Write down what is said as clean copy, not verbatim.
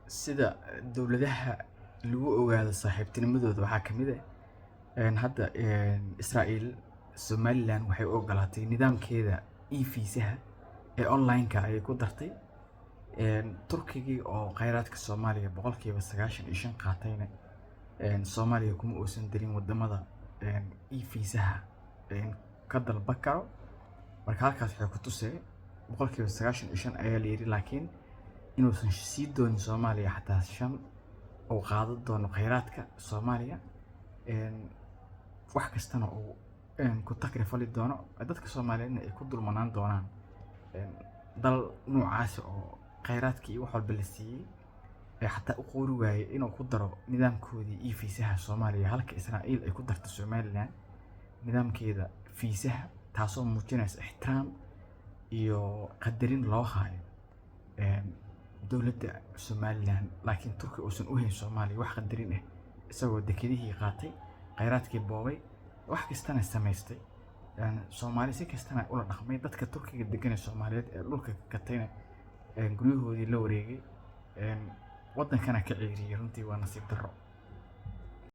Sida dowladaha lagu ogaado saaxiibtinimadooda waxaa ka mid ah hadda Israel Somaliland waxay u ogolaatay nidaamkeeda e-visaha ee online-ka ayay ku dartay. Turkigii oo kheyraadka Soomaaliya 95% qaatayna, Soomaaliya kuma uusan darin wadamada e-visaha ka dalban karo. Marka halkaas waxay ku tusay 95% ayaa la yiri, laakiin inuusan sii doonin Soomaaliya xataa shan uu qaadan doono kheyraadka Soomaaliya, wax kastana uu ku takri fali doono, dadka Soomaaliyeedna ay ku dulmanaan doonaan dal noocaas oo kheyraadkii iyo wax walba la siiyey ee xataa u qoori waayey inuu ku daro nidaamkoodii e-visaha Soomaaliya, halka Israel ay ku darto Somaliland nidaamkeeda fiisaha, taasoo muujinaysa ixtiraam iyo qadarin loo hayo dowladda Somaliland. Laakiin Turki uusan u hayn Soomaaliya wax qadarin ah, isagoo dekedihii qaatay, kheyraadkii boobay, wax kastana samaystay, Soomaali si kastana ula dhaqmay, dadka Turkiga degan ee Soomaaliyeed ee dhulka ka gatayna guryahoodii la wareegay, wadankana ka ceyriyey. Runtii waa nasiib darro.